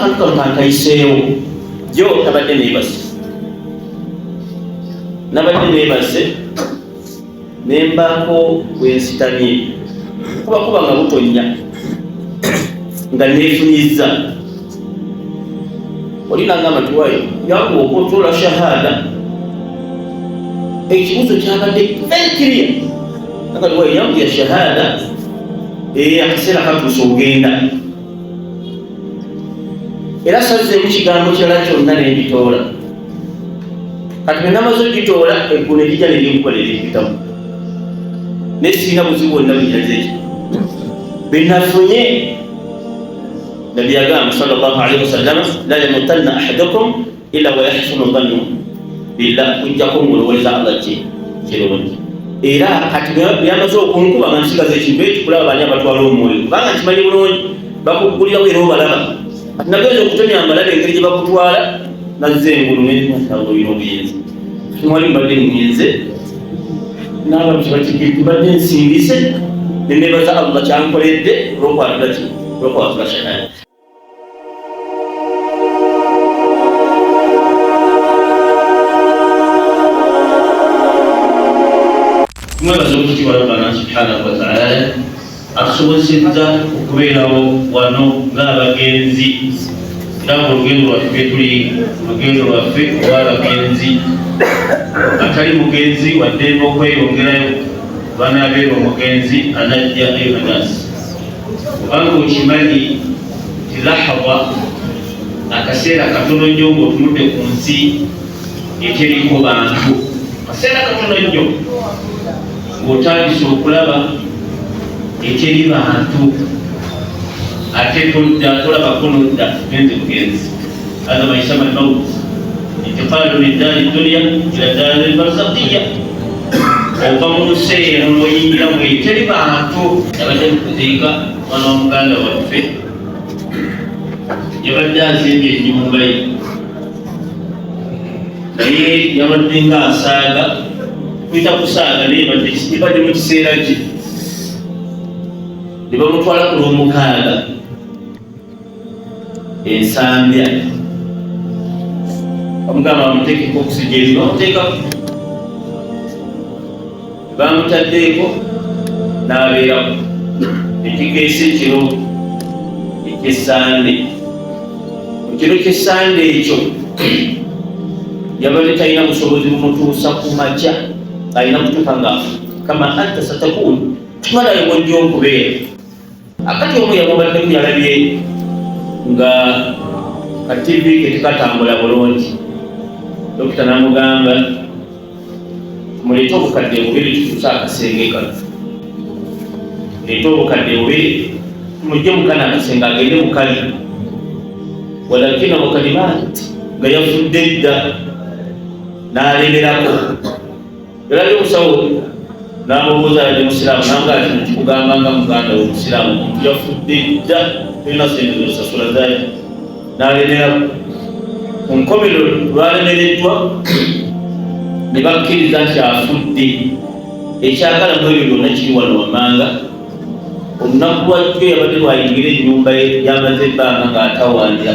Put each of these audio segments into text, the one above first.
Akantu kano kankayiseewo. Jo nabadde neebase, nabadde neebase nembaako bwensitamye kuba kuba nga butonnya nga neefunyiza oli nangamba nti wayo yangu okotoola shahada. Ekibuzo kyabadde very clear, agati wayo yangu ya shahada, akaseera katuuse ogenda. Era sazzeemu kigambo kirala kyonna nengitoola. Kati bwe namaze ogitoola, eggulu erijja nerinkuba nerimpitamu, naye sirina buzibu bwonna bugiraze ekyo benafunye. Nabbi yagamba sallallahu alaihi wasallam, la yamutanna ahadukum illa wa yahsunu dhannu billah, kujjako ngolowoleza Allah ki kirungi. Era kati byamaze okunkuba nga nsigaza ekintu ekyo kulaba bani abatwala omwoyo, kubanga nkimanyi bulungi bakuggulirawo era obalaba. Kati nagenza okutemya mbalabe engeri gye bakutwala, nazza engulu nolina obuyinza. Mwali mbadde ngenze n'abantu tebakiggiri, mbadde nsindise nenebaza Allah kyankoledde olwokwatula ki, olwokwatula shahada. Mwebaza okukitiibwa Rabbana subhanahu wataala atusobozesezza okubeerawo wano ng'abagenzi, era nga olugendo lwaffe tuli olugendo lwaffe olw'abagenzi. Atali mugenzi waddembe okweyongerayo, banaabeera omugenzi anajja ayuhanasi, kubanga okimanyi ti lahaba akaseera katono nnyo ng'otunudde ku nsi eteriko bantu, kaseera katono nnyo ng'otandise okulaba eteri bantu, ate todda tolabako nodda genzi bugenzi. Hadha ma yusama almaut, intiqalu min daari dunya ila daari lbarzakiya, ova mu nsi eno n'oyingira mu eteri bantu. Yabadde mukuziika mwana wa muganda waffe, yabadde azimbye ennyumba ye, naye yabadde nga asaaga, kuyita kusaaga, naye ibadde mu kiseera kye ne bamutwala ku lwomukaaga ensambya, bamugamba bamuteekeko oxygen, bamuteekako, bamutaddeeko n'abeerako ekikeesa ekiro ekyesande. Mu kiro kyesande ekyo yabadde talina busobozi bumutuusa ku makya, alina kutuuka nga kama anta satakun, tumalayo bwojja okubeera. Akati omu yamubaddemu yalabye nga ka tivi ke tekatambula bulungi, dokita n'amugamba muleete obukadde bubiri tutuuse akasenge kano, leete obukadde bubiri tumugye mukana akasenge agende mukali, walakina mukalimaat nga yafudde dda n'alemerako. Yalabye omusawo n'amubuuza yadde musiraamu, nanga ati nkikugamba nga muganda we omusiraamu, omuntu yafudde dda, tolina sente zosasula zayo, n'alemerako. Ku nkomerero lwalemereddwa ne bakkiriza nti afudde. Ekyagala mu ebyo byonna kiri wano wammanga: olunaku lwajjo yabadde lwayingira ennyumba ye yamaze ebbanga ng'atawaanira,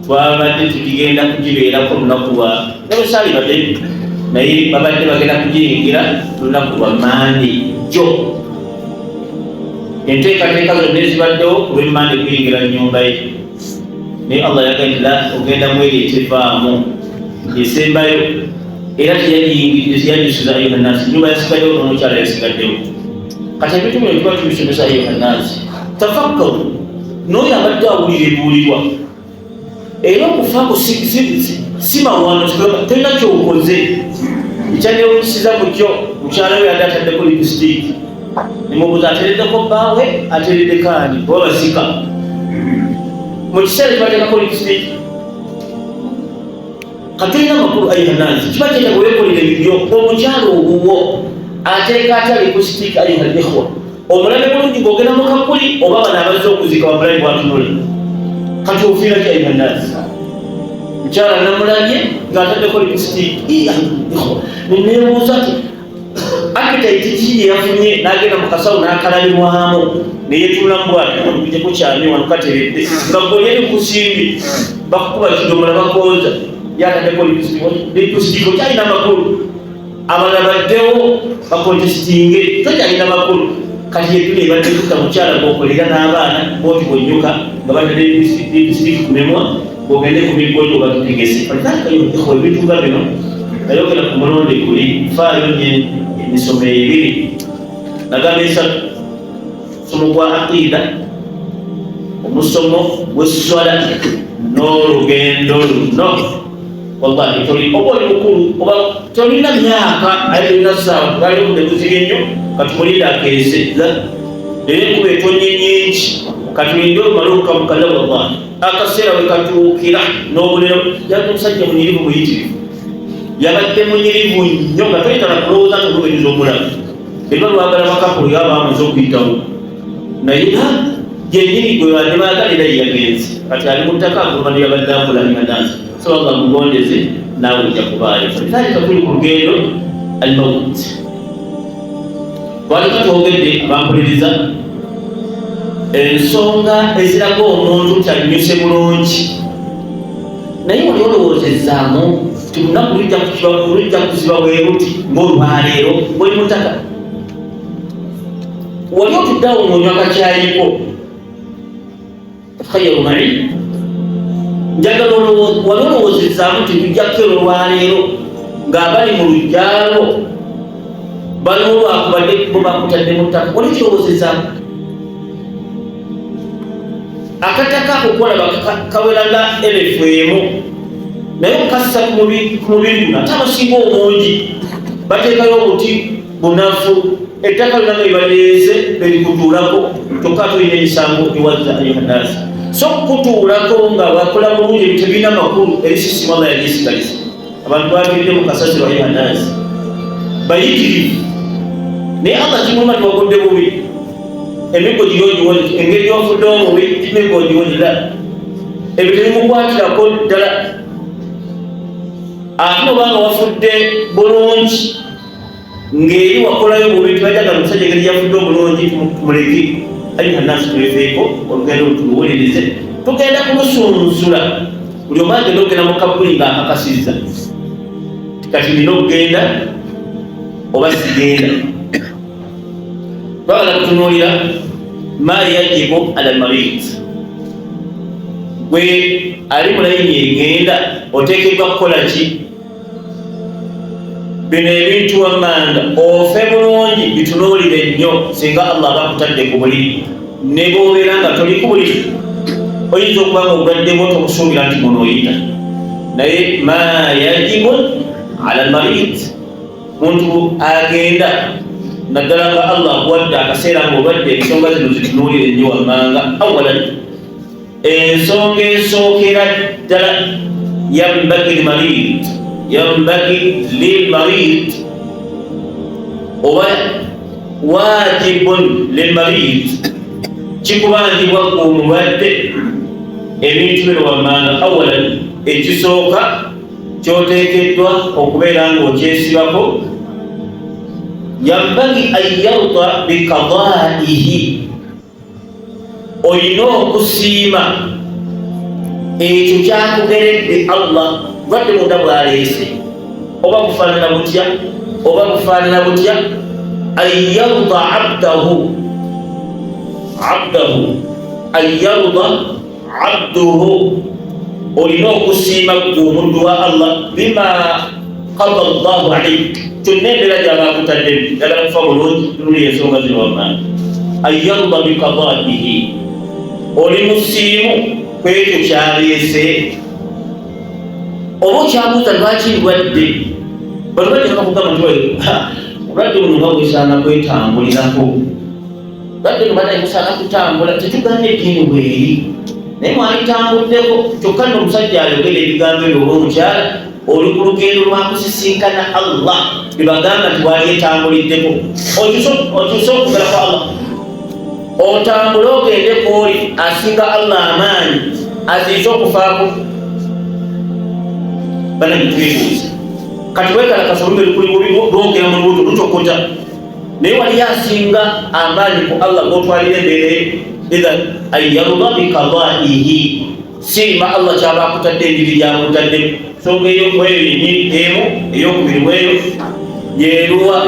twabadde tugigenda kugibeerako olunaku lwa nabesaali badde, naye babadde bagenda kugiyingira lunaku lwa Mande jjo. Enteekateeka zonna ezibaddewo ku lw'Emmande kuyingira nnyumba ye, naye Allah yagenda ogenda mweri etevaamu esembayo, era teyagiyingidde, teyagisuza ayuhanasi. Nyumba yasigaddewo n'omukyala yasigaddewo. Kati ebintu bino tuba tubisomesa ayuhanasi, tafakkaru n'oyo abadde awulira ebiwulirwa. Era okufa ku si mawano, tolina kyokoze. Ekyanewunyisiza ku kyo, mukyala we yadde ataddeko lipstick, nemubuuza atereddeko bbaawe, atereddeko ani oba basika mu kiseera kibateekako lipstick. Katulina amakulu ayuhanansi, kiba kyetaaga weekolera ebibyo. Omukyala owuwo ateeka atya lipstick? Ayuha likhwa, omulabe bulungi ng'ogenda mu kakuli oba bano abazze okuziika bamulabe bwatunula, kati ofiira ki? Ayuhanansi, mukyala namulabye ng'ataddeko lipstick, neneebuuza ti appetite ki gye yafunye n'agenda mu kasawo n'akalabirwamu. Neyetunula mubwati kujjako kyami wano kateredde nga goli eri kusimbi bakukuba kidomola bakonza yataddeko lipusitiko kyalina amakulu abalala baddewo bakontesitinge tokyalina makulu. Kati yetuna ebadde kutta mukyala gwokolera n'abaana bwoti bwonyuka nga batadde lipusitiki ku mimwa bwogende ku miggo gyo batutegese. Falidhalika ebintu nga bino nayogera ku mulundi guli faayo nye emisomo ebiri nagamba esatu, omusomo gwa aqida, omusomo gw'esswala n'olugendo luno. Wallahi toli oba oli mukulu oba tolina myaka aye tolina ssaawa tugali obudde buzibye nnyo katumulinde akeese la era enkuba etonye nyingi katulinde olumale okukamukala. Wallahi akaseera we katuukira n'obulero yabadde omusajja munyirivu muyitirivu, yabadde munyirivu nnyo nga toyitala kulowooza nti olubenyuza omulamu eba lwagala bakapulu yaba amaze okuyitawo naye yenyini gwe badde baagala era yeyagenze kati ali mu ttaka aguluma neyabadde akola imadansi. So Allah mugondeze naawe ojja kubaayo. Falidhalika tuli ku lugendo almaut twali katwogedde abampuliriza ensonga eziraga omuntu nti annyuse bulungi, naye wali olowoozezaamu ti lunaku lujja kuziba bweruti ng'olwaleero oli mutaka wali otuddeawo ng'onywa kakyayiko takhayaru mai njagala wali olowoozezaamu nti lujja kukera olwaleero ng'abali mu lujjaalwo baliwo lwakubadde bo bakutadde mu ttaka. Wali kirowoozezaamu akataka ako kolaba kawera nga elefu emu naye okukassa ku mubiri guno ate abasinga obungi bateekayo obuti bunafu ettaka lyonna nga bibaleese berikutuulako kyokka ate olina emisango ewazza ayuhanasi. So kutuulako nga wakola bulungi ebyo tebirina makulu eri sisimu Allah yagyesigaliza. Abantu bafiiridde mu kasasiro ayuhanasi bayitirivu naye Allah kimuluma tiwagudde bubi emiggo giri ogiwonye engeri gyofudde omubi emiggo ogiwonye la ebyo tebimukwatirako ddala. Ate obanga wafudde bulungi ng'eri wakolayo bubi tibajagala omusajja engeri yafudde omulungi tumuleke. Ayuhanasi tweveeko olugendo lutuluwulirize tugenda kulusunsula buli omu agenda okugenda mu kabuli ng'akakasizza kati nina okugenda oba sigenda. Twagala kutunuulira ma yajibu ala lmarid gwe ali mu layini egenda oteekeddwa kukola ki. Bino ebintu wammanga ofe bulungi bitunuulire nnyo singa Allah aba akutadde ku buliri ne bw'obeera nga toli ku buliri oyinza okuba nga obulwadde bwo tokusuubira nti muno oyita naye ma yajibu ala lmarid muntu agenda naddala nga Allah akuwadde akaseera ng'obadde ensonga zino zitunuulire nnyo wammanga. Awalan ensonga esookera ddala yambagi lmarid yambagi lilmarid oba wajibun lilmarid kikubanjibwa ku mulwadde ebintu bino wammanga. Awalan ekisooka kyoteekeddwa okubeera ng'okyesibako yambagi an yarda bikadaihi olina okusiima ekyo kyakugeredde Allah lwadde munda bwaleese oba bufaanana butya oba bufaanana butya an yarda abdahu abdahu an yarda abduhu olina okusiima gwe omuddu wa Allah bima qada llahu alaik kyonna embeera gyaba akutaddemu ddala kufa bulungi tunuli ensonga zino wammanga an yarda bikadaihi oli musiimu ku ekyo kyaleese oba okyabuuza lwaki ndwadde balwadde bakugamba nti obulwadde buno nga bwesaana kwetambulirako badde no banaye musaana kutambula tetugamba eddiini bweri naye mwalitambuddeko kyokka nno omusajja ayogera ebigambo ebyo oba omukyala oli ku lugendo lwakusisinkana Allah bebagamba nti walyetambuliddeko okyuse okugala kwa Allah otambule ogende kwoli asinga Allah amaanyi aziize okufaako. Banange twebuuza kati wekalakasa olumbe lukuli bubi lwogera mu lubuto lutokota. Naye waliyo asinga amaanyi ku Allah g'otwalira embeera eyo. Idhan an yarda bikadaihi, siima Allah kyaba akutadde engeri gyakutadde. Nsonga eyo kweyo yenyini emu. Eyokubiri bweyo yeruwa?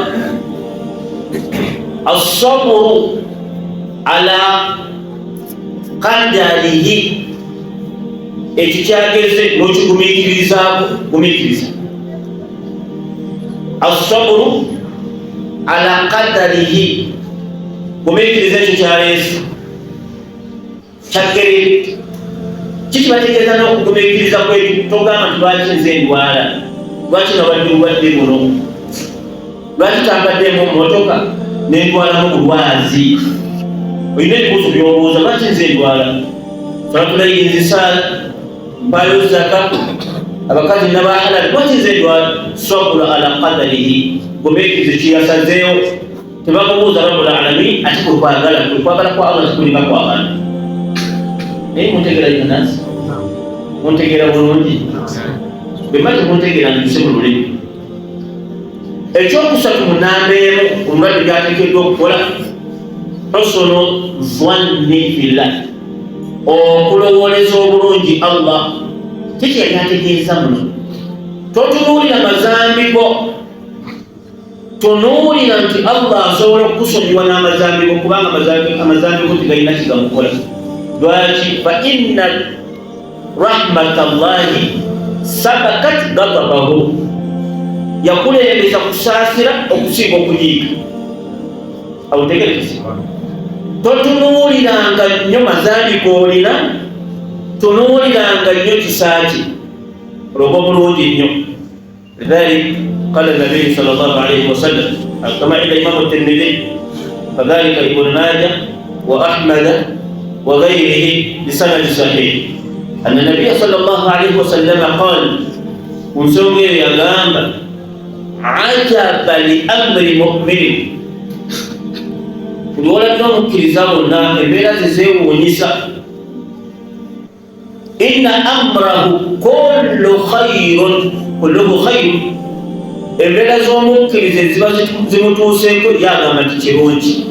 Asaburu ala qadarihi, ekyo kyageze n'okigumiikirizaako, gumiikiriza. Asaburu ala qadarihi, gumiikiriza ekyo kyaleese kyagerere. Kikibategeeza n'okugumiikiriza kwekyo. Togamba nti lwaki nze ndwala, lwaki nabadde bulwadde buno, lwaki tampaddemu motoka nendwalamu bulwazi. Olina ebibuuzo byobuuza, lwaki nze ndwala, salatulayirinzisaala, mpayo zaka, abakazi nabahalali, lwaki nze ndwala? Sabula ala qadarihi, gumiikiriza kyeyasazeewo. Tebakubuuza rabbul alamin, ate kwekwagala kwekwagala kwa Allah tekulinga kwagala. Naye muntegeera yonasi, muntegeera bulungi? Bwemba temuntegeera, nduse mu lulimi. Ekyokusatu mu namba emu omulwadde byateekeddwa okukola, husunu zanni fillah, okulowooleza obulungi Allah. Kiki yali ategeeza muno? Totunuulira mazambi go, tunuulira nti Allah asobola okukusonyiwa n'amazambi go, kubanga amazambi go tegalina kigamukola. Lwaki? Fa inna rahmatallahi sabakat gadabahu, yakulembeza kusaasira okusinga okunyiiga. Awutegerekese, totunuuliranga nnyo mazambi g'olina, tunuuliranga nnyo kisaaki olwoba bulungi nnyo. Lidhalik qala nabiyu sallallahu alayhi wasallam kama inda imamu Tirmidhi, kadhalika Ibn Majah wa Ahmad wa ghayrihi bisanadi sahih, anna nabiya sallallahu alayhi wasallam qala, ku nsonga eyo yagamba, ajaba li amri muminin, buli olabye omukkiriza bonna embeera ze zeewuunyisa, inna amrahu kullu khairun, kulluhu khairu, embeera z'omukkiriza eziba zimutuuseeko yagamba nti kirungi,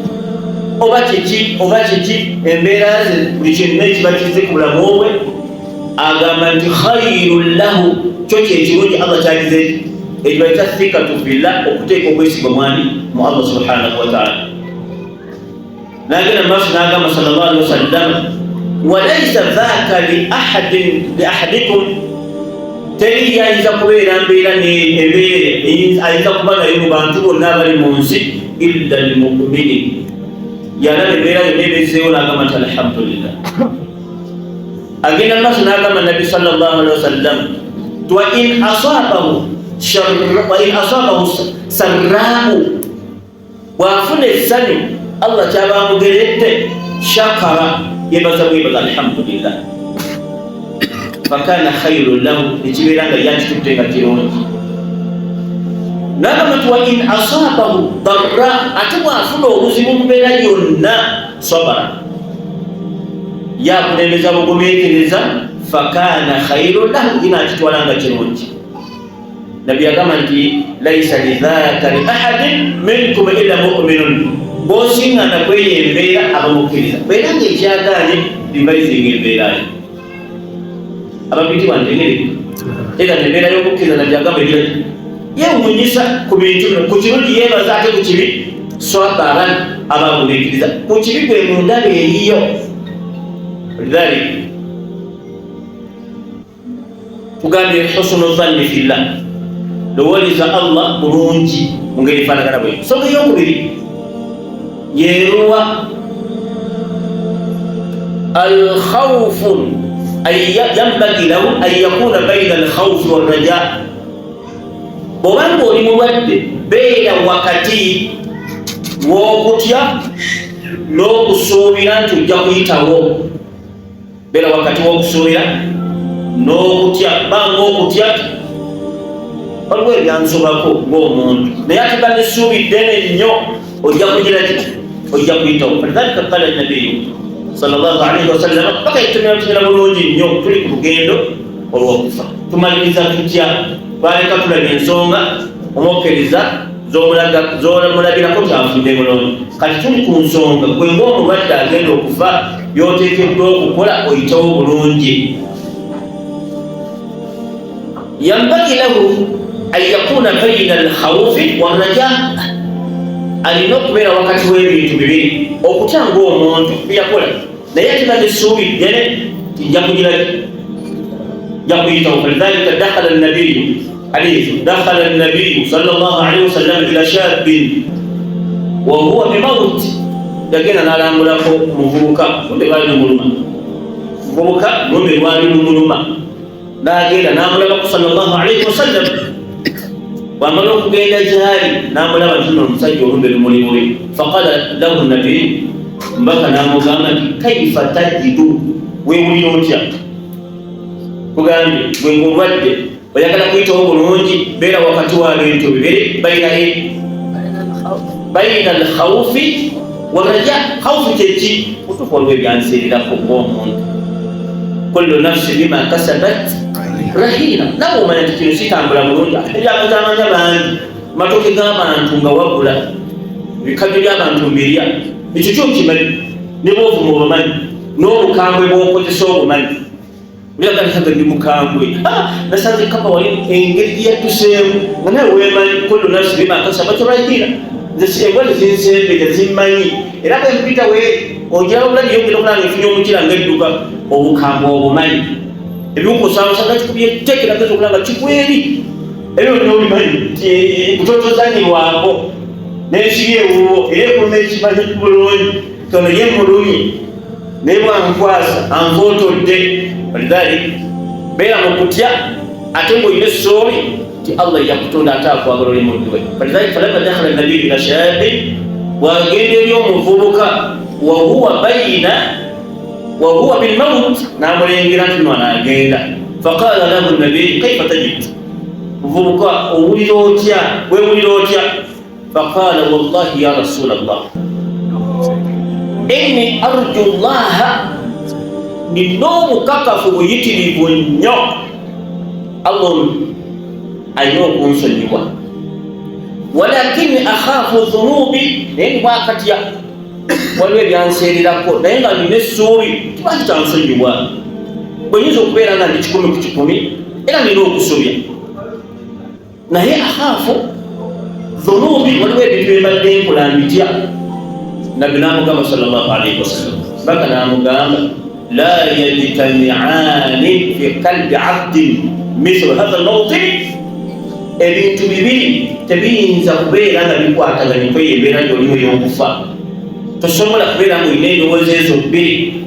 oba kiki oba kiki, embeera ze buli kyonna ekiba kize ku bulamu bwe agamba nti khairun lahu, kyo kyekirungi Allah kyagize. Ekibaita thikatu billah, okuteeka obwesigwa mwani mu Allah subhanahu wataala. Nagenda mumaaso n'agamba sallallahu alaihi wasallam, walaisa dhaka liahadikum, teri ayinza kubeera mbeera embeera ayinza kuba nayo mu bantu bonna abali mu nsi, illa lmuminin. Yalaba embeera yonna ebezeewo n'agamba nti alhamdulillah. Agenda mumaaso n'agamba nabbi sallallahu alaihi wasallam, wain asabahu sarrau, bw'afuna essanyu Allah kyaba amugeredde, shakara, yebaza bwebaza, alhamdulillah, fakana khairun lahu, ekibeera nga yakitutte nga kirungi. Nagamba nti wa in asabahu darra, ate bw'afuna obuzibu mu mbeera yonna, sabara, yakulembeza bugumiikiriza, fakana khairun lahu, ina akitwala nga kirungi. Nabbi yagamba nti laisa lidhaka li ahadin minkum illa muminun, bwosiŋŋana kweyo embeera abamukkiriza beera nga ekyagaanye divaisinga embeera yo. Abapitibwa ntegere era embeera y'okukkiriza, nabbi agamba egira yewunyisa ku bintu bino, ku kirungi yeebaza, ate ku kibi swabaran, abagumiikiriza ku kibi gwe mu ndaba eyiyo. Lidhalik tugambye husunu dhanni fillah, lowoleza Allah bulungi mu ngeri efaanagana bwe. Nsonga eyokubiri yeruwa? Alkhawfu, yambagi lahu an yakuna baina alkhawfi warraja. Bwobanga oli mulwadde, beera wakati w'okutya n'okusuubira nti ojja kuyitawo. Beera wakati w'okusuubira n'okutya. Banga okutya, waliwo ebyansobako ng'omuntu, naye ate ba n'essuubi ddene nnyo, ojja kugira ki, ojja kuyitawo. Falidhalika qala nabiyu sallallahu alaihi wasallam, paka etumira bulungi nnyo, tuli ku lugendo olw'okufa, tumaliriza tutya? Twaleka tulabye ensonga omukkiriza. Z'omulabirako kyafudde bulungi. Kati tuli ku nsonga gwe ng'omulwadde agenda okufa by'oteekeddwa okukola oyitewo bulungi. Yambagi lahu an yakuna baina alkhawufi waraja, alina okubeera wakati w'ebintu bibiri, okutya ng'omuntu byeyakola naye ate nga nessuubi ddene nti nja kugira nja kuyitawo. Falidhalika dakhala nabiyu hadithu dakhala nabiyu sallallahu alaihi wasallam ila shabin wa huwa bimaut, yagenda n'alambulako muvubuka lumbe lwali lumuluma, muvubuka lumbe lwali lumuluma, n'agenda n'amulabako sallallahu alaihi wasallam. Bwamala okugenda gyali n'amulaba nti nno omusajja olumbe lumuli bubi, faqala lahu nabiyu, mbaka n'amugamba nti kaifa tajidu, weewulira otya? Kugambye gwe ng'olwadde oyagala kuyitawo bulungi, beera wakati wa bintu bibiri, baina alkhawfi waraja. Khawfu kyeki? Kutuufu waliwo ebyansiirirako ng'omuntu, kullu nafsi bima kasabat rahina, nawe omanya nti kino kitambula bulungi. Ate byakutamanya bangi, matoke g'abantu nga wagula ebikajjo by'abantu mbirya, ekyo kyo kimanyi, ne bwovuma obamanyi, n'obukambwe bw'okozesa obumanyi. Biragalikaga ndi mukambwe, nasanze kapa wali engeri gyeyatuseemu nga nawe wemanyi. Kullu nafsi bima kasabat rahina, nze embwa tezinsembeza, zimmanyi, era bwe mpita we ojala obulabi yogenda okulanga efunye omukira ngaedduka. Obukambwe obumanyi, ebiwukusamusanga kikubye tekera geza okulanga kikweri, ebyo byonna obimanyi nti kutotozanyirwako n'ensi ewuwo era ekuluma ekimanyi bulungi tono ye mulumi naye bwankwasa anfootodde. Walidhalik beera mu kutya ate ng'olina essuubi nti Allah yakutonda ate akwagala oli muddu we. Falidhalik falamma dakhala nabiyu ila shabi, bwagenda eri omuvubuka wahuwa baina wahuwa bilmaut, n'amulengera nti no anaagenda, faqala lahu nabiyu kaifa tajid, muvubuka owulira otya, wewulira otya? Faqala wallahi ya rasul Allah inni arju llaha, nina obukakafu buyitirivu nnyo Allah alina okunsonyiwa, walakini akhafu dhunubi, naye ndibwakatya waliwo ebyanseererako, naye nga nina essuubi kiba kitansonyiwa. Bwe nyinza okubeera nga ndi 100 ku 100, era nina okusobya, naye akhafu dhunubi, waliwo ebintu byembadde nkola mbitya. Nabbi n'amugamba sallallahu alaihi wasallam, baka n'amugamba la yajtamiani fi kalbi abdin mithlu hatha lmawtin, ebintu bibiri tebiyinza kubeera nga bikwataganye kweyo embeera gyolimu ey'okufa. Tosobola kubeera nga olina endowooza ezo bbiri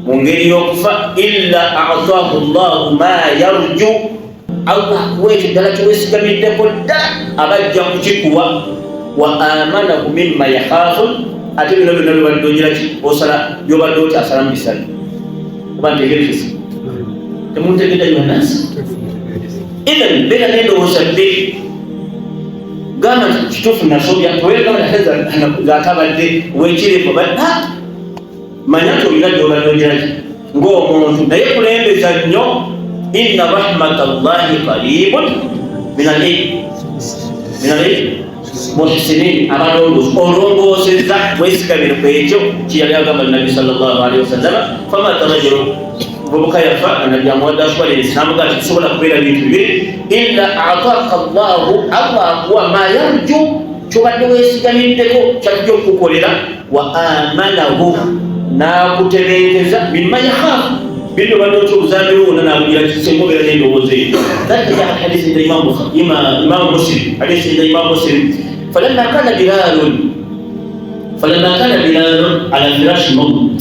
mu ngeri y'okufa, illa atahu llahu ma yarju, Allah akuwa ekyo ddala kyewesigamideko ddala, aba ajja kukikuwa, wa amanahu mimma yakhafu, ate bino byonna byobadde ogira ki osala byobadde okyasalamu bisale. Oba ntegerekese? Temuntegedde yonasi? Ithan beera n'endowooza bbiri, gamba nti kituufu nasobya, towegazatabadde wekireko, manya nti olina gyobadde ogira ki ng'omuntu, naye kulembeza nnyo inna rahmata llahi qaribun minal muhsinin, abalongoosa, olongoosezza wesigamire ku ekyo kyeyali agamba nabbi sallallahu alaihi wasallama. Famata rajulu, muvubuka yafa, nabbi amuwadde assurance namugaa nti tusobola kubeera bintu bibiri illa ataka llahu, Allah akuwa ma yarju, kyobadde wesigamiddeko kyajja okukukolera, wa amanahu, n'akutebenkeza, mimma yakhafu, bino badde otya obuzambi bwonna nabugira kisenga obeera n'endowooza eyo. Dhalika jaa hadisi inda Imamu Muslim, hadisi inda Imamu Muslim. Falamma kana Bilalun ala firashi maut,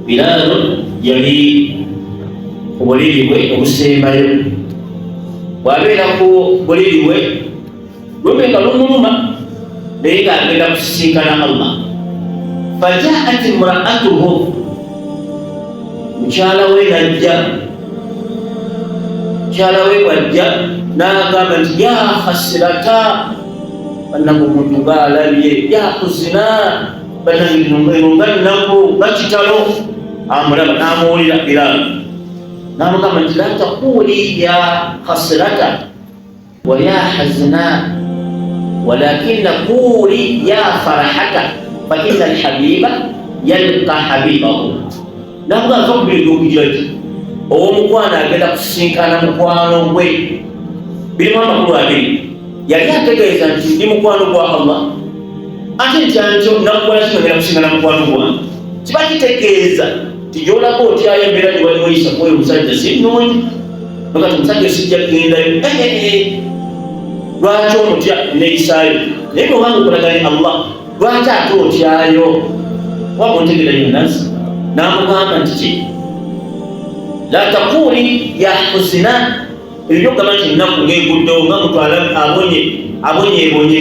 Bilalun yali ku buliri bwe obusembayo, bw'abeera ku buliri bwe lumbe nga lumuluma, naye ng'agenda kusisinkana Allah, fajaat imraatuhu, mukyala we najja, mukyala we bwajja n'agamba nti ya khasirata, bannange omuntu ng'alabye, ya kuzina, bannange eno nga nnaku nga kitalo. Amulaba n'amuwulira Bilal n'amugamba nti la taquli ya khasirata wa ya hazina. Walakina quli ya farahata fa inna alhabiba yalqa habibahu. Nakuga nva kubiri gyokugira ki ow'omukwano agenda kusisinkana mukwano gwe. Birimu amakulu abiri. Yali ategeeza nti ndi mukwano gwa Allah, ate ntya ntyo nakukola kino ngenda kusinkana mukwano gwange. Kiba kitegeeza nti gy'olaga otyayo embeera gye wali weyisa kuoyo omusajja si nnungi, kati omusajja sijja kugendayo. Lwaki omutya neeyisaayo? Naye bwobanga okolagane Allah, lwaki ate otyayo? Waba ontegera yonasi n'amugamba nti ki la taquli ya huzina, ebyo byokugamba nti ennaku ng'eguddewo nga muntu abonye abonyebonye.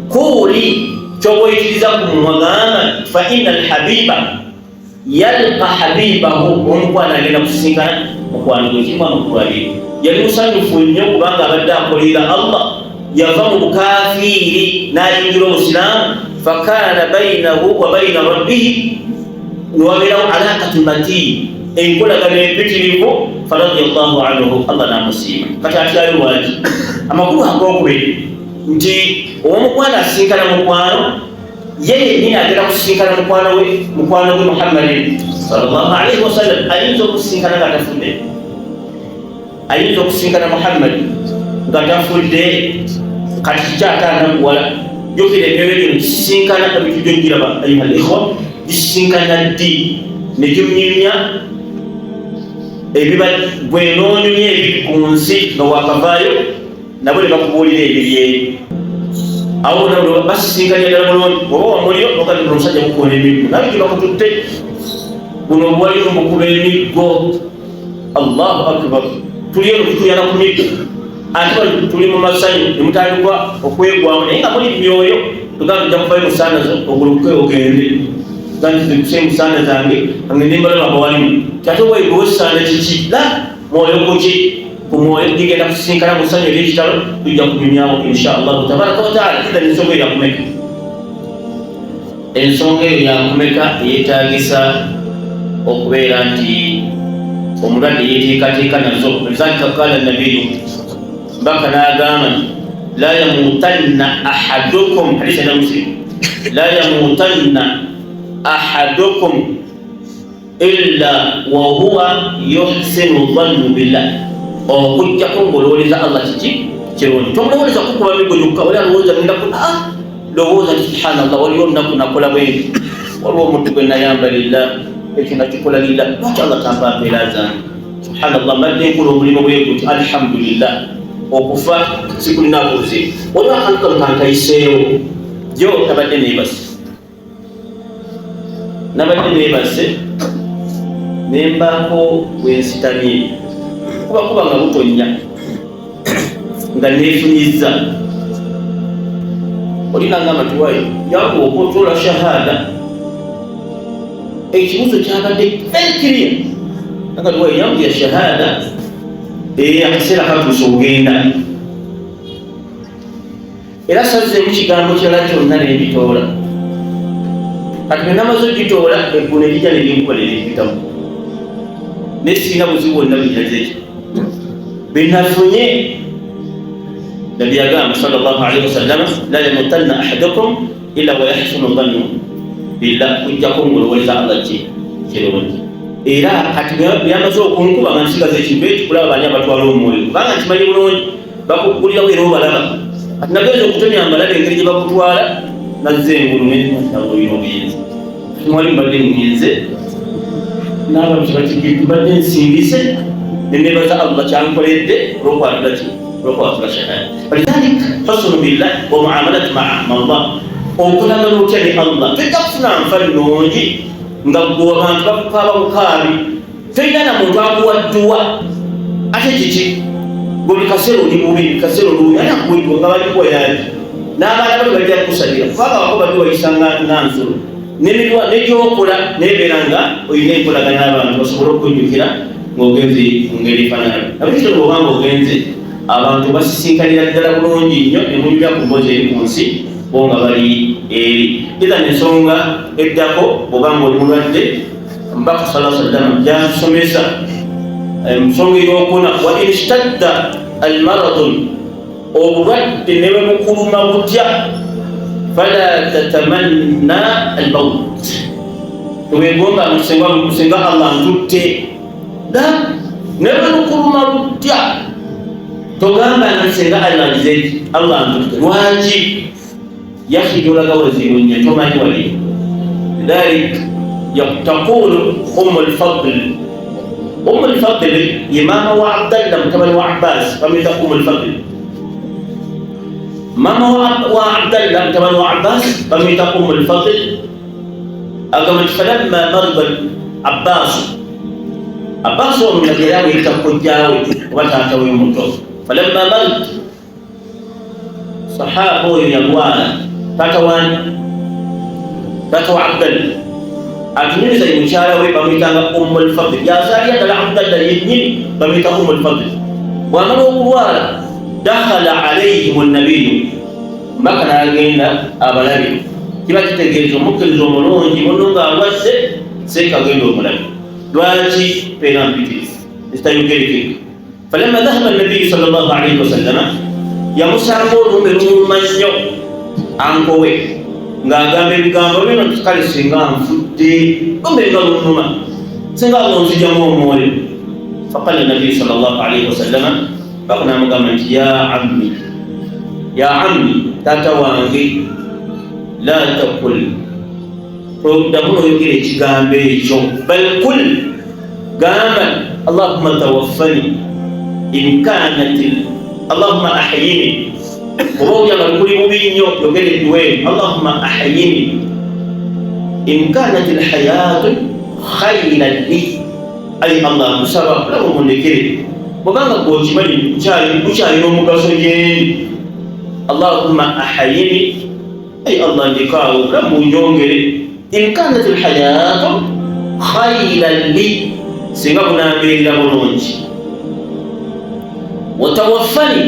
Kuuli kyoba oyitiriza ku mumwa, gamba fa inna alhabiba yalqa habibahu, omukwano agenda kusisinkana mukwano gwe. Kirimu amakulu abiri. Yali musanyufu nnyo kubanga abadde akolera Allah, yava mu bukafiiri n'ayingira obusiraamu. Fakana bainahu wa baina rabbihi, newabeerawo alaqatu matin, enkolagano empitirivu. Faradiallahu anhu, Allah n'amusiima. Kati atyayo lwaki? Amakulu agokubiri nti owomukwano asisinkana mukwano, ye yennyini agenda kusisinkana mukwano we, mukwano gwe Muhammadin sallallahu alaihi wasallam. Ayinza okusisinkana nga tafudde? Ayinza okusisinkana Muhammadi nga tafudde? Kati kikyataanakuwala, jukira emyoyo gino gisisinkana ebitujjo giraba. Ayuha likhwa, gisisinkana ddi ne ginyumya ebiba? Gwe noonyumya ebiri ku nsi nga wakavaayo, nabo ne bakubuulira ebiri eri awo, nabo basisinkanira ddala bulungi. Oba wamulyo ogati omusajja mukuona emiggo, naye gye bakututte buno obuwalimu bukuba emiggo. Allahu akbar! Tuli eno tutuyana ku miggo, ate bali tuli mu masanyu nemutandikwa okwegwamu, naye nga muli myoyo. Tugamba tujja kuvayo musaana zo oguluke ogende ganti musaana zange angende mbalaba abawalimu. Kyate oba esaana kiki la mwoyo kuki ku mwoyo gigenda kusisinkana mu ssanyu eryekitalo, tujja kunyumyawo insha Allahu tabaraka wataala. Idhan ensonga eyo yakumeka? Ensonga eyo yakumeka eyetagisa okubeera nti omulwadde yeteekateeka nazo? Lidhalika qala nabiyu, mbaka n'agamba nti la yamuutanna ahadukum, hadisi ya Muslim, la yamuutanna ahadukum illa wahuwa yuhsinu dhannu billah, okujjako ng'olowoleza Allah kiki kirungi. Tomulowoleza kukuba migo gyokka, oli alowooza ngenda ku lowooza nti subhanallah, waliwo olunaku nakola bwenti, waliwo omuntu gwe nayamba lillah, ekyo nakikola lillah, lwaki Allah tampa mpeera zange? Subhanallah, mbadde nkola omulimu bwe guti, alhamdulillah. Okufa sikulinaako buzibu. Waliwo akantu kano kankayiseewo jo, nabadde neebase, nabadde neebase nembaako bwensitamye, kuba kuba nga butonnya nga neefunyiza, oli nangamba nti wayi jangu okotola shahada. Ekibuzo kyabadde very clear, agati wayi yangu ya shahada, akaseera katuuse ogenda. Era sazzeemu kigambo kirala kyonna nengitoola. Kati bwe namaze ogitoola, eggulu ne lijja ne linkuba ne limpitamu, naye sirina buzibu bwonna bwekiraze ekyo benafunye. Nabbi yagamba sallallahu alaihi wasallam, la yamutanna ahadukum illa wa yahsunu dhannu billah, kujjako ng'olowoleza Allah ki kirungi. Era kati byamaze okunkuba nga nsigaza ekintu ekyo kulaba bani abatwala omwoyo, kubanga nkimanyi bulungi bakuggulirawo era obalaba. Kati nagenza okutemya mbalaba engeri gye bakutwala, nazza engulu olina obuyinza. Mwali mbadde ngenze n'abantu mbadde nsindise, nenebaza Allah kyankoledde olwokwatula ki, olwokwatula shahada. Walidhalik husnu billah wa muamalatu maa Allah, okolagana otya ne Allah. Tojja kufuna nfa nnungi nga gwe abantu bakukaaba bukaabi, tolina na muntu akuwa dduwa. Ate kiki buli kaseera oli bubi, buli kaseera oli bubi, ani akuwa edduwa nga balikuwa yangi? N'abaana bali bajja kukusabira kubanga wako badde wayisa nga nsolo n'emiruwa negyokola nebeera nga olina enkolagana n'abantu basobole okujjukira ng'ogenze mu ngeri efaanana. Nabwekityo bw'obanga ogenze, abantu basisinkanira ddala bulungi nnyo ne munyumya ku mboozi eri ku nsi, bo nga bali eri. Idhan ensonga eddako, bw'obanga oli mulwadde, Mbaka sala sallam yatusomesa ensonga eyokuna, wa in ishtadda almaradu. Obulwadde ne bwe bukuluma butya, fala tatamanna almaut, tewegomba senga Allah ntutte. La, ne bwe lukuluma lutya, togamba nti senga Allah nzeki, Allah ntutte. Lwaki yahi tolaga wazibu nnyo, tomanyi wali. Lidhalik taqulu Umm Lfadl. Umm Lfadl ye maama wa Abdallah mutabani wa Abbas, bamuyita Umm Lfadl. Maama wa Abdallah mutabani wa Abbas bamuyita Umm Lfadl. Agamba nti falamma marida Abbas, Abbas ono nabbi yali amuyita kojjaawe oba taata we muto. Falamma marid, sahaba oyo yalwala, taata wani, taata wa Abdallah, atunyumiza ye mukyala we bamuyitanga Umm Lfadl, yazaalira ddala Abdallah yennyini, bamuyita Umm Lfadl. Bwamala okulwala, dakhala alaihim nabiyu, maka n'agenda abalabe. Kiba kitegeeza omukkiriza omulungi muno ng'alwadde seekagenda omulabe. Lwaki peera mpitirivu ezitayogerekeka? Falamma dhahaba nabiyu sallallahu alaihi wasallama, yamusanga olumbe lumuluma nnyo, ankowe ng'agamba ebigambo bino nti kale singa nfudde, lumbe nga lunuma, singa lunzijamu omwoyo. Faqala nabiyu sallallahu alaihi wasallama, bako namugamba nti ya ammi, ya ammi, taata wange, la taqul, toddamu noyogera ekigambo ekyo, bal kul, gamba allahumma tawaffani in kanat, allahumma ahyini. Oba olya nga lukuli bubi nnyo, yogera edduwa eno, allahumma ahyini in kanat lhayatu khairan li. Ayi Allah, nkusaba olaba omundekere bwobanga gwe okimanyi gukyalina omugaso gyendi. Allahumma ahyini, ayi Allah, ndekaawo obulamu bunjongere, in kanat lhayatu khairan li, singa bunambeerera bulungi. Watawaffani,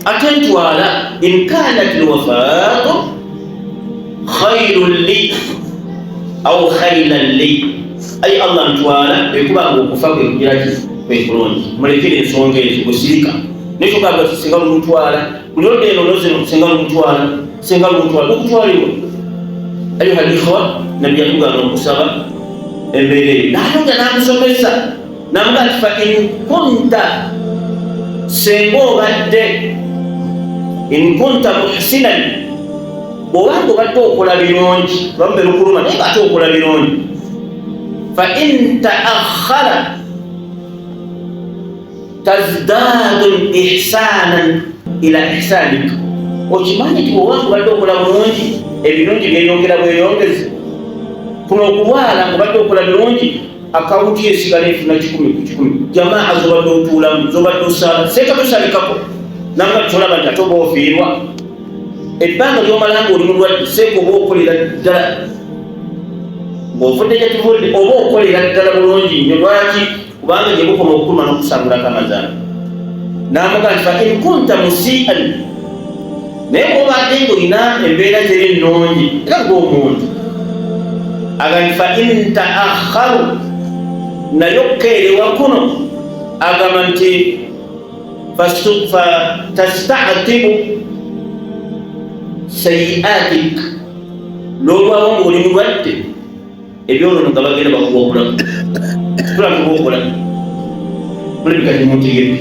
ate ntwala, in kanat lwafatu khairun li au khairan li. Ayi Allah, ntwala ekubanga okufa kwe kugira ki, kwe kulungi. Mulekere ensonga ezo, bwesirika nekyokaga singa lumutwala buli odda eno nozino, singa lumutwala, singa lumutwala, okutwalibwa. Ayuha likhwa, nabbi yatugamba okusaba embeera eyo, nayonja namusomesa namuga nti fa in kunta, senga obadde, in kunta muhsinan, bwobanga obadde okola birungi, lwambe lukuluma naye nga ate okola birungi, fa in taakhara tazdaadu ihsanan ila ihsanik. Okimanyi nti bwobanga obadde okola bulungi, ebirungi byeyongera bweyongezi. Kuno okulwala ngobadde okola birungi, akawunti esigala efuna 100 ku 100. Jamaa zobadde otuulamu, zobadde osaala, seeka tosalikako nanga tolaba nti ate oba ofiirwa ebbanga lyomala nga oli mulwadde. Seeka oba okolera ddala ng'ovudde gye tuvudde, oba okolera ddala bulungi nnyo. Lwaki? Kubanga gye bukoma okukuluma n'okusangulako amazaala. Namuga nti fa in kunta musian, naye bwobadde ng'olina embeera zeri ennungi era ng'omuntu aga nti fa in taakharu, naye okukeerewa kuno, agamba nti fa tastatibu sayiatik, n'olwawo ng'oli mulwadde, ebyonono nga bagenda bakuwa obulamu, tula tuba obulamu mulabika temuntegedde.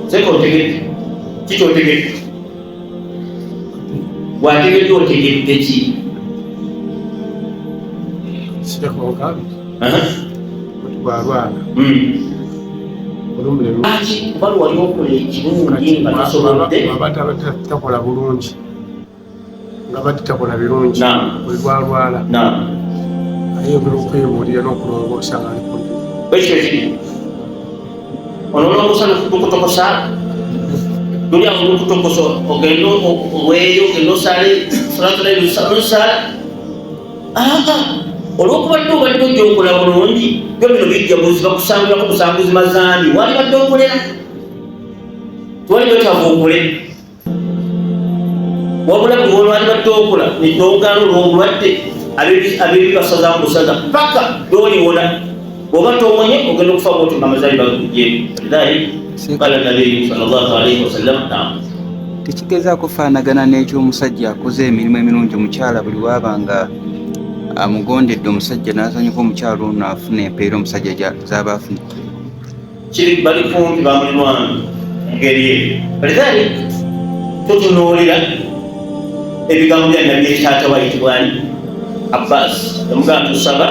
Seka otegedde kiki? Otegedde bwategedde, otegedde ki? Bwalwala lwaki? Kuba lwali okola ekirungi nga tosobodde. Aba takola bulungi, nga badde takola birungi, bwe lwalwala ayongera okwebuulira n'okulongoosa nga ali ku Ekyo kiri onolongosa lukutokosa luli awo, lukutokosa ogenda oweeyo, ogenda osale salatulalusala. Aa, olwokuba dde obadde ojja okola bulungi, byo bino bijja buzi bakusangulako busanguzi mazambi wali badde okolera. Tewali wetaaga okole, wabula buli olwali badde okola nogaana olw'obulwadde, abebi basazamu busaza paka lwoliwona. Bw'oba towonye, ogenda okufa bwotyo nga amazaali bagakugjeeko. Lidhalik Qala nabiyu sallallahu alaihi wasallam. Naam, tekigezaako kufaanagana n'ekyomusajja akoze emirimu emirungi omukyala buli waaba nga amugondedde omusajja n'asanyuka omukyala ono afuna empeera omusajja z'aba afuna. Kiri bali kumpi bamulirwano ngeri eyo. Walidhalik tutunuulira ebigambo bya nabbi ekitaata wayitibwani Abbas yamugamba tusaba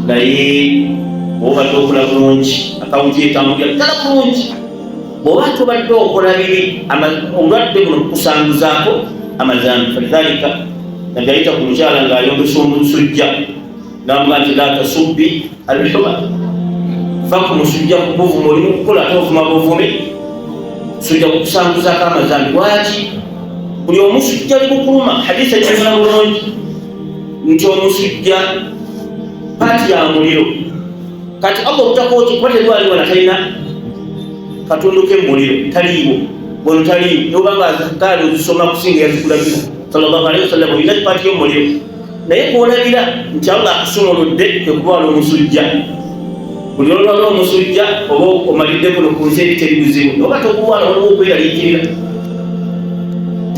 naye bwobadde okola bulungi akawunti etambulira ddala bulungi bw'oba tobadde okola bibi obulwadde buno bukusanguzaako amazambi. Falidhalika nabbi ayita ku mukyala ng'ayombesa omusujja n'amugamba nti la tasubbi alhuma, va ku musujja kuguvuma oli mukukola ate ovuma buvumi, sujja kukusanguzaako amazambi. Lwaki buli omusujja ligukuluma? Hadisa ekyogera bulungi nti omusujja paati ya muliro. Kati Allah obutakoki kuba terwaliwo na talina katundu k'emmuliro taliiwo wano taliiwo nobanga azakaali ozisoma kusinga yazikulagira sallallahu alaihi wasallam olina paati y'omuliro naye kwolabira nti Allah akusumuludde kwe kulwala omusujja. Buli olwala omusujja oba omalidde kuno ku nsi eri teri buzibu, oba tokulwala waliwo okweraliikirira.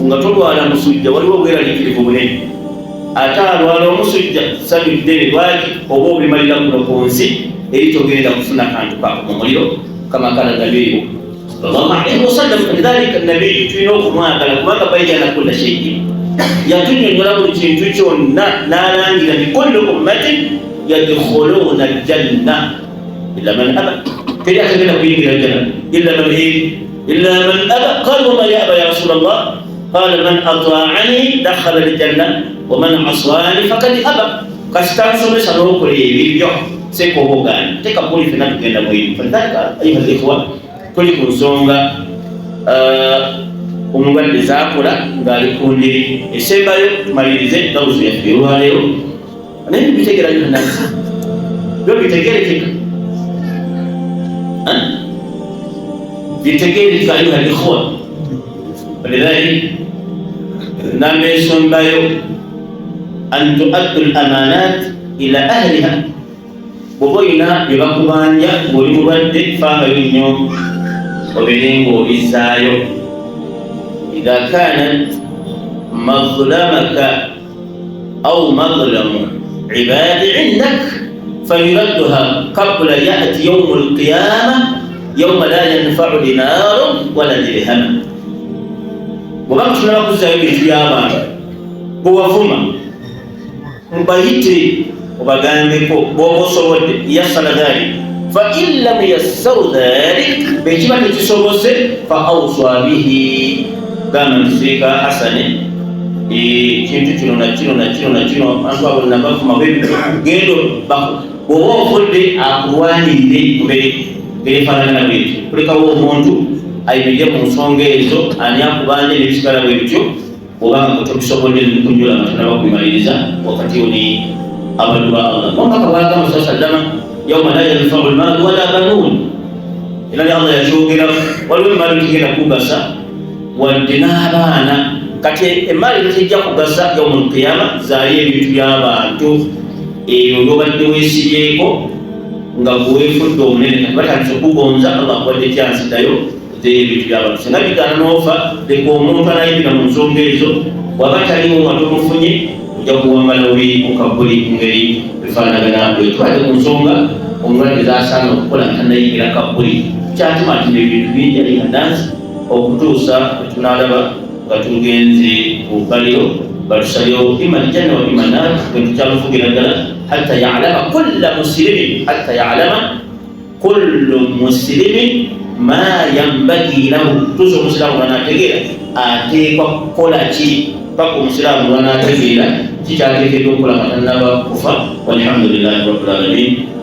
Nga tolwala musujja waliwo obweraliikirivu bunene, ate alwala omusujja ssanyu ddene. Lwaki? Oba obimalira kuno ku nsi eri togenda kufuna kantu kako mu muliro kama kala nabiyu sallallahu alaihi wasallam. Lidhalika nabiyu tulina okumwagala kubanga bayyana kulla shay'in, yatunyonyola buli kintu kyonna n'alangira nti kullu ummatin yadkhuluuna aljanna illa man aba, teri atagenda kuyingira janna illa man illa man aba. Qalu wama yaba ya rasulallah? Qala man ata'ani dakhala aljanna wa man asani faqad aba. Kasita nsomesa n'okola ebibyo sekoba ogaana tekabuli fenna tugenda mwiri. Falidhalika ayuha likhwa, tuli ku nsonga omulwadde zakola ng'ali ku ndiri esembayo. Tumalirize dawuzu yaffe olwaleero naye bitegeera byonna byo bitegerekeka, bitegerekeka ayuha likhwa. Walidhalik namba esombayo an tuaddu lamanat ila ahliha. Bw'oba olina bye bakubanja ng'oli mulwadde, fangayo nnyo obeere ng'obizzaayo. Idha kanat mazlamaka au mazlamu ibadi indak fayuradduha qabla yati yaumu lqiyama yauma la yanfau dinaru wala dirham. Bw'oba tunaba kuzzaayo bintu by'abantu bwewavuma, mubayite obagambeko bw'oba osobodde yassara dhalik, fa in lam yassaru dhalik, bekiba tekisobose fa awsa bihi, gamba nti seeka Hasane kintu kino na kino na kino na kino abantu abo nabavuma gendo bw'oba ofudde akulwanirire mbere efaanagana bwetyo. Kulekawo omuntu ayimirire mu nsonga ezo ani akubanja n'ebisigala bwe bityo. Obanga tobisobodde nkunjula nga tonaba kubimaliriza wakati ni abantu ba Allah omubaka bwagamba sa sallama yauma la yanfau lmalu wala banuun. Era ne Allah yakyogera waliwo emaali tegenda kugasa wadde n'abaana. Kati emaali tetejja kugasa yaumu lqiyama, zaayo ebintu by'abantu ebyo byobadde weesibyeko nga gweweefudde omunene. Kati batandise okugonza Allah akuwadde kyansi ddayo oteyo ebintu by'abantu. Singa bigaana n'ofa, leka omuntu anayingira mu nsonga ezo. Bw'aba taliwo nga tomufunye, ojja kuwangala bubi mu kabuli mu ngeri efaanagana. Bwe tubadde ku nsonga omulwadde z'asaana okukola nga tannayingira kabuli, tukyatimatima ebintu bingi ali hanansi okutuusa bwe tunaalaba nga tugenze ku bbaliro batusalewo ima aljanna wa ima nar. Bwe tukyalufugira ddala hatta yalama kulla musilimin, hatta yalama kullu musilimin ma yambagi lahu, tuusa omusiraamu lwanategeera ateekwa kukola ki, paka omusiraamu lwanategeera kikyateekeddwa okukola nga tannaba kufa. Walhamdulillahi rabbil alamin.